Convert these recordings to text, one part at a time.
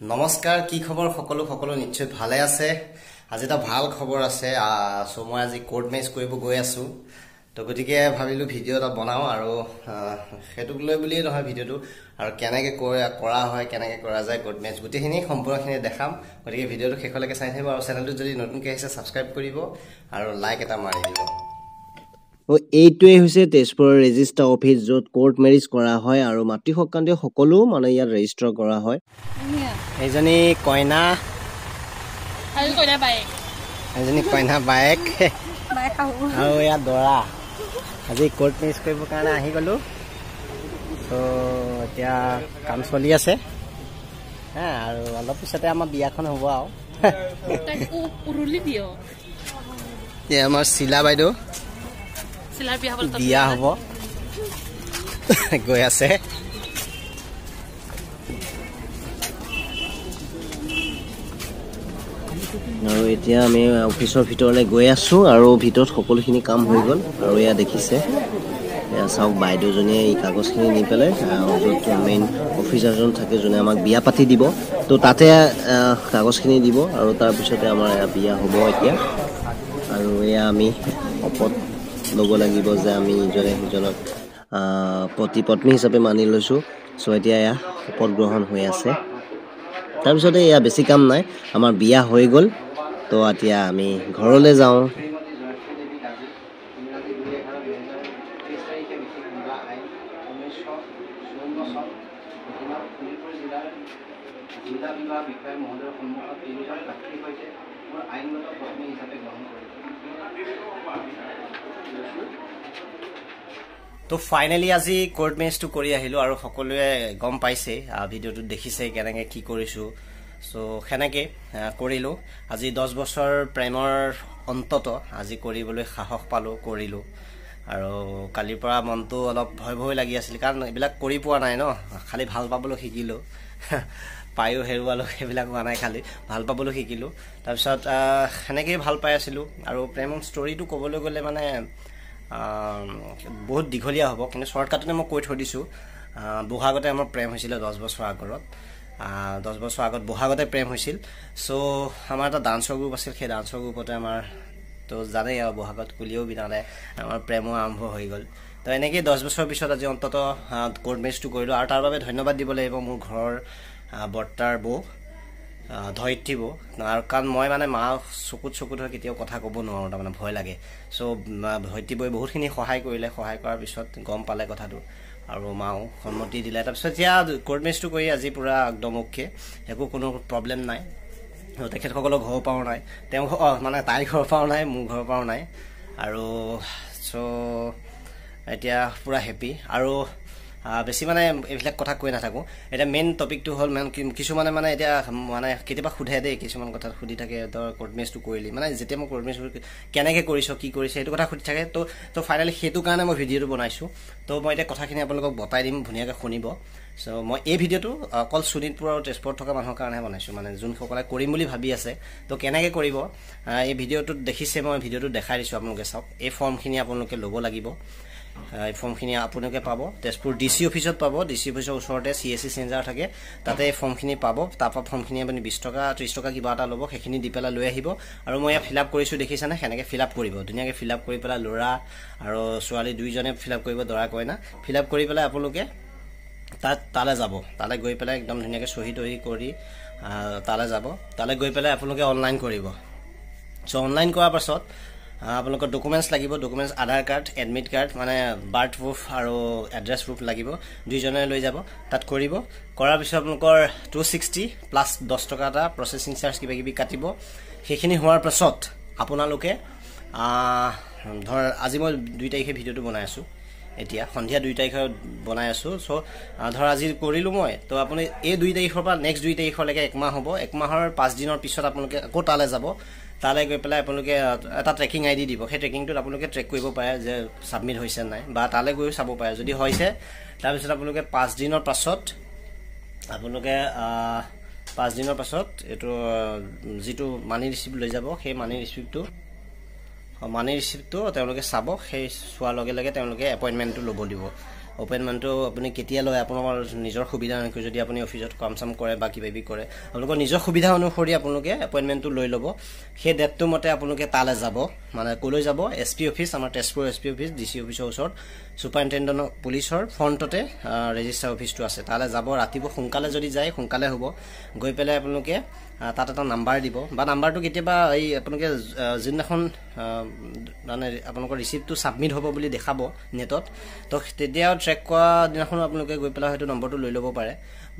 নমস্কাৰ, কি খবৰ সকলো? সকলো নিশ্চয় ভালে আছে। আজি এটা ভাল খবৰ আছে। চ' মই আজি কোৰ্ট মেৰেজ কৰিব গৈ আছোঁ। তো গতিকে ভাবিলোঁ ভিডিঅ' এটা বনাওঁ আৰু সেইটোক লৈ বুলিয়ে নহয় ভিডিঅ'টো, আৰু কেনেকৈ কৰা হয়, কেনেকৈ কৰা যায় কোৰ্ট মেৰেজ, গোটেইখিনি সম্পূৰ্ণখিনি দেখাম। গতিকে ভিডিঅ'টো শেষলৈকে চাই থাকিব আৰু চেনেলটো যদি নতুনকৈ আহিছে ছাবস্ক্ৰাইব কৰিব আৰু লাইক এটা মাৰি দিব। এইটোৱেই হৈছে তেজপুৰৰ ৰেজিষ্টাৰ অফিচ, য'ত কোৰ্ট মেৰিজ কৰা হয় আৰু মাতৃ সংক্ৰান্তীয় সকলো মানে ইয়াত ৰেজিষ্টাৰ কৰা হয়। এইজনী কইনা, এইজনী কইনা বায়েক আৰু ইয়াত দৰা। আজি কোৰ্ট মেৰিজ কৰিবৰ কাৰণে আহি গ'লো। ত' এতিয়া কাম চলি আছে হা, আৰু অলপ পিছতে আমাৰ বিয়াখন হ'ব। আৰু আমাৰ শিলা বাইদেউ বিয়া হ'ব গৈ আছে। আৰু এতিয়া আমি অফিচৰ ভিতৰলৈ গৈ আছোঁ আৰু ভিতৰত সকলোখিনি কাম হৈ গ'ল। আৰু এয়া দেখিছে, এয়া চাওক, বাইদেউজনীয়ে এই কাগজখিনি নি পেলাই য'ত মেইন অফিচাৰজন থাকে, যোনে আমাক বিয়া পাতি দিব, তো তাতে কাগজখিনি দিব আৰু তাৰপিছতে আমাৰ এয়া বিয়া হ'ব এতিয়া। আৰু এয়া আমি শপত ল'ব লাগিব যে আমি ইজনে সিজনক পতি পত্নী হিচাপে মানি লৈছোঁ। চ' এতিয়া এয়া শপত গ্ৰহণ হৈ আছে। তাৰপিছতে এয়া বেছি কাম নাই, আমাৰ বিয়া হৈ গ'ল। তো এতিয়া আমি ঘৰলৈ যাওঁ। তো ফাইনেলি আজি কোৰ্ট মেৰেজটো কৰি আহিলোঁ আৰু সকলোৱে গম পাইছে, ভিডিঅ'টোত দেখিছে কেনেকৈ কি কৰিছোঁ। চ' সেনেকৈ কৰিলোঁ। আজি 10 বছৰ প্ৰেমৰ অন্তত আজি কৰিবলৈ সাহস পালোঁ, কৰিলোঁ। আৰু কালিৰ পৰা মনটো অলপ ভয় ভয় লাগি আছিল, কাৰণ এইবিলাক কৰি পোৱা নাই ন। খালি ভাল পাবলৈ শিকিলোঁ, পায়ো হেৰুৱালোঁ, সেইবিলাক হোৱা নাই, খালি ভাল পাবলৈ শিকিলোঁ। তাৰপিছত সেনেকৈয়ে ভাল পাই আছিলোঁ। আৰু প্ৰেমৰ ষ্টৰিটো ক'বলৈ গ'লে মানে বহুত দীঘলীয়া হ'ব, কিন্তু শ্বৰ্টকাটতে মই কৈ থৈ দিছোঁ। বহাগতে আমাৰ প্ৰেম হৈছিলে 10 বছৰ আগত। 10 বছৰ আগত বহাগতে প্ৰেম হৈছিল। চ' আমাৰ এটা ডান্সৰ গ্ৰুপ আছিল, সেই ডান্সৰ গ্ৰুপতে আমাৰ তো জানেই আৰু বহাগত কুলিও বিনালে আমাৰ প্ৰেমো আৰম্ভ হৈ গ'ল। তো এনেকেই 10 বছৰৰ পিছত আজি অন্ততঃ কোৰ্ট মেৰেজটো কৰিলোঁ। আৰু তাৰ বাবে ধন্যবাদ দিব লাগিব মোৰ ঘৰৰ বৰ্তাৰ বৌ, ধৰিত্ৰী বৌ। আৰু কাৰণ মই মানে মা চকুত চকুত হৈ কেতিয়াও কথা ক'ব নোৱাৰোঁ, তাৰমানে ভয় লাগে। চ' ধৰিত্ৰী বৌয়ে বহুতখিনি সহায় কৰিলে। সহায় কৰাৰ পিছত গম পালে কথাটো আৰু মাও সন্মতি দিলে। তাৰপিছত এতিয়া কোৰ্ট মেৰেজটো কৰি আজি পূৰা একদম অ'কে, একো কোনো প্ৰব্লেম নাই। তেখেতসকলৰ ঘৰৰ পৰাও নাই, তেওঁ মানে তাইৰ ঘৰৰ পৰাও নাই, মোৰ ঘৰৰ পৰাও নাই। আৰু চ' এতিয়া পূৰা হেপী। আৰু বেছি মানে এইবিলাক কথা কৈ নাথাকোঁ। এতিয়া মেইন টপিকটো হ'ল, মানে কিছুমানে মানে এতিয়া মানে কেতিয়াবা সোধে দেই, কিছুমান কথাত সুধি থাকে, তই কোৰ্ট মেৰেজটো কৰিলি মানে, যেতিয়া মই কোৰ্ট মেৰেজ কেনেকৈ কৰিছ, কি কৰিছ, সেইটো কথা সুধি থাকে। তো তো ফাইনেলি সেইটো কাৰণে মই ভিডিঅ'টো বনাইছোঁ। তো মই এতিয়া কথাখিনি আপোনালোকক বতাই দিম, ধুনীয়াকৈ শুনিব। চ' মই এই ভিডিঅ'টো অকল শোণিতপুৰ আৰু তেজপুৰত থকা মানুহৰ কাৰণেহে বনাইছোঁ, মানে যোনসকলে কৰিম বুলি ভাবি আছে, তো কেনেকৈ কৰিব এই ভিডিঅ'টোত দেখিছে, মই ভিডিঅ'টো দেখাই দিছোঁ, আপোনালোকে চাওক। এই ফৰ্মখিনি আপোনালোকে ল'ব লাগিব। এই ফৰ্মখিনি আপোনালোকে পাব তেজপুৰ ডি চি অফিচত পাব। ডি চি অফিচৰ ওচৰতে চি এছ চি চেণ্টাৰ থাকে, তাতে এই ফৰ্মখিনি পাব। তাৰপৰা ফৰ্মখিনি আপুনি 20 টকা 30 টকা কিবা এটা ল'ব, সেইখিনি দি পেলাই লৈ আহিব। আৰু মই ইয়াত ফিল আপ কৰিছোঁ, দেখিছেনে? সেনেকৈ ফিল আপ কৰিব, ধুনীয়াকৈ ফিল আপ কৰি পেলাই ল'ৰা আৰু ছোৱালী দুইজনে ফিল আপ কৰিব, দৰা কইনা। ফিল আপ কৰি পেলাই আপোনালোকে তালৈ যাব। তালৈ গৈ পেলাই একদম ধুনীয়াকৈ চহী তহি কৰি তালৈ যাব। তালৈ গৈ পেলাই আপোনালোকে অনলাইন কৰিব। চ' অনলাইন কৰাৰ পাছত আপোনালোকৰ ডকুমেণ্টছ লাগিব। Documents Aadhaar card, admit card মানে বাৰ্থ প্ৰুফ আৰু এড্ৰেছ প্ৰুফ লাগিব। দুইজনে লৈ যাব, তাত কৰিব। কৰাৰ পিছত আপোনালোকৰ 260 প্লাছ 10 টকা এটা প্ৰচেছিং চাৰ্জ কিবা কিবি কাটিব। সেইখিনি হোৱাৰ পাছত আপোনালোকে ধৰ আজি মই 2 তাৰিখে ভিডিঅ'টো বনাই আছোঁ, এতিয়া সন্ধিয়া 2 তাৰিখে বনাই আছোঁ। চ' ধৰ আজি কৰিলোঁ মই, তো আপুনি এই 2 তাৰিখৰ পৰা নেক্সট 2 তাৰিখলৈকে একমাহ হ'ব। একমাহৰ 5 দিনৰ পিছত আপোনালোকে আকৌ তালৈ যাব। তালৈ গৈ পেলাই আপোনালোকে এটা ট্ৰেকিং আই ডি দিব। সেই ট্ৰেকিংটোত আপোনালোকে ট্ৰেক কৰিব পাৰে যে ছাবমিট হৈছে নাই, বা তালৈ গৈও চাব পাৰে। যদি হৈছে, তাৰপিছত আপোনালোকে 5 দিনৰ পাছত আপোনালোকে 5 দিনৰ পাছত এইটো যিটো মানি ৰিচিপ্ট লৈ যাব, সেই মানি ৰিচিপ্টটো তেওঁলোকে চাব। সেই চোৱাৰ লগে লগে তেওঁলোকে এপইণ্টমেণ্টটো ল'ব দিব। এপইণ্টমেণ্টটো আপুনি কেতিয়া লয় আপোনালোকৰ নিজৰ সুবিধা অনুসৰি, যদি আপুনি অফিচত কাম চাম কৰে বা কিবা কিবি কৰে, আপোনালোকৰ নিজৰ সুবিধা অনুসৰি আপোনালোকে এপইণ্টমেণ্টটো লৈ ল'ব। সেই ডেটটো মতে আপোনালোকে তালৈ যাব, মানে ক'লৈ যাব, এছ পি অফিচ, আমাৰ Tezpur S P office, D C অফিচৰ ওচৰত ছুপাৰিণ্টেণ্ডেণ্ট পুলিচৰ ফ্ৰণ্টতে ৰেজিষ্টাৰ অফিচটো আছে, তালৈ যাব। ৰাতিপুৱা সোনকালে যদি যায় সোনকালে হ'ব। গৈ পেলাই আপোনালোকে তাত এটা নাম্বাৰ দিব, বা নাম্বাৰটো কেতিয়াবা এই আপোনালোকে যোনদিনাখন মানে আপোনালোকৰ ৰিচিপ্টটো ছাবমিট হ'ব বুলি দেখাব নেটত, তো তেতিয়াও ট্ৰেক কৰা দিনাখনো আপোনালোকে গৈ পেলাই হয়তো নম্বৰটো লৈ ল'ব পাৰে,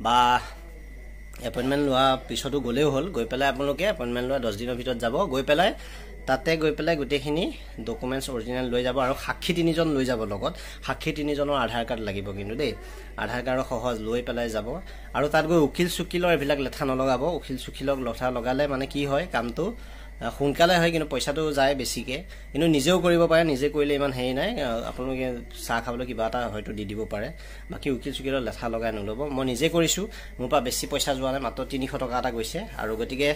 বা এপইণ্টমেণ্ট লোৱা পিছতো গ'লেও হ'ল। গৈ পেলাই আপোনালোকে এপইণ্টমেণ্ট লোৱা 10 দিনৰ ভিতৰত যাব, গৈ পেলাই তাতে গৈ পেলাই গোটেইখিনি ডকুমেণ্টছ অৰিজিনেল লৈ যাব, আৰু সাক্ষী 3জন লৈ যাব লগত। সাক্ষী 3জনৰ আধাৰ কাৰ্ড লাগিব কিন্তু দেই, আধাৰ কাৰ্ডৰ সহজ লৈ পেলাই যাব। আৰু তাত গৈ উকিল চুকিলৰ এইবিলাক লেঠা নলগাব। উকিল চুকিলক লেঠা লগালে মানে কি হয়, কামটো সোনকালে হয় কিন্তু পইচাটো যায় বেছিকৈ। কিন্তু নিজেও কৰিব পাৰে, নিজে কৰিলে ইমান হেৰি নাই, আপোনালোকে চাহ খাবলৈ কিবা এটা হয়তো দি দিব পাৰে। বাকী উকিল চুকিলৰ লেঠা লগাই নল'ব। মই নিজে কৰিছোঁ, মোৰ পৰা বেছি পইচা যোৱা নাই, মাত্ৰ 300 টকা এটা গৈছে। আৰু গতিকে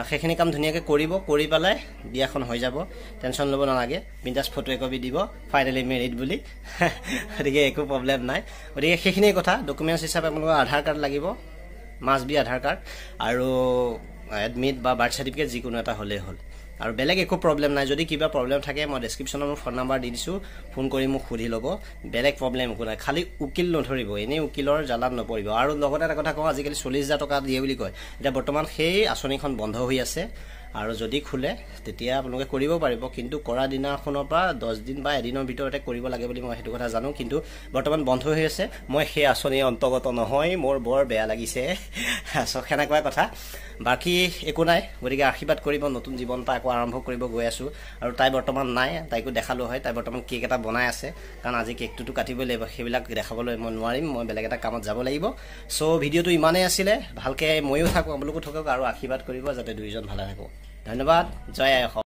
সেইখিনি কাম ধুনীয়াকৈ কৰিব, কৰি পেলাই বিয়াখন হৈ যাব, টেনশ্যন ল'ব নালাগে। বিন্দাছ ফটো একপি দিব, ফাইনেলি মেৰিড বুলি, গতিকে একো প্ৰব্লেম নাই। গতিকে সেইখিনিয়ে কথা। ডকুমেণ্টছ হিচাপে আপোনালোকৰ আধাৰ কাৰ্ড লাগিব, মাষ্ট বি আধাৰ কাৰ্ড, আৰু এডমিট বা বাৰ্থ চাৰ্টিফিকেট যিকোনো এটা হ'লেই হ'ল, আৰু বেলেগ একো প্ৰব্লেম নাই। যদি কিবা প্ৰব্লেম থাকে মই ডেছক্ৰিপশ্যনত মোৰ ফোন নাম্বাৰ দি দিছোঁ, ফোন কৰি মোক সুধি ল'ব, বেলেগ প্ৰব্লেম একো নাই। খালি উকিল নধৰিব, এনেই উকিলৰ জ্বালাত নপৰিব। আৰু লগতে এটা কথা কওঁ, আজিকালি 40,000 টকা দিয়ে বুলি কয়, এতিয়া বৰ্তমান সেই আঁচনিখন বন্ধ হৈ আছে, আৰু যদি খোলে তেতিয়া আপোনালোকে কৰিব পাৰিব, কিন্তু কৰা দিনাখনৰ পৰা 10 দিন বা এদিনৰ ভিতৰতে কৰিব লাগে বুলি মই সেইটো কথা জানো, কিন্তু বৰ্তমান বন্ধ হৈ আছে। মই সেই আঁচনিৰ অন্তৰ্গত নহয়, মোৰ বৰ বেয়া লাগিছে। চ' সেনেকুৱা কথা, বাকী একো নাই। গতিকে আশীৰ্বাদ কৰিব, নতুন জীৱন এটা আকৌ আৰম্ভ কৰিব গৈ আছোঁ। আৰু তাই বৰ্তমান নাই, তাইকো দেখালোঁ হয়, তাই বৰ্তমান কেক এটা বনাই আছে, কাৰণ আজি কেকটোতো কাটিবই লাগিব, সেইবিলাক দেখাবলৈ মই নোৱাৰিম, মই বেলেগ এটা কামত যাব লাগিব। চ' ভিডিঅ'টো ইমানেই আছিলে, ভালকৈ ময়ো থাকোঁ, আপোনালোকো থাকক, আৰু আশীৰ্বাদ কৰিব যাতে দুয়োজন ভালে থাকোঁ। ধন্যবাদ, জয় আই অসম।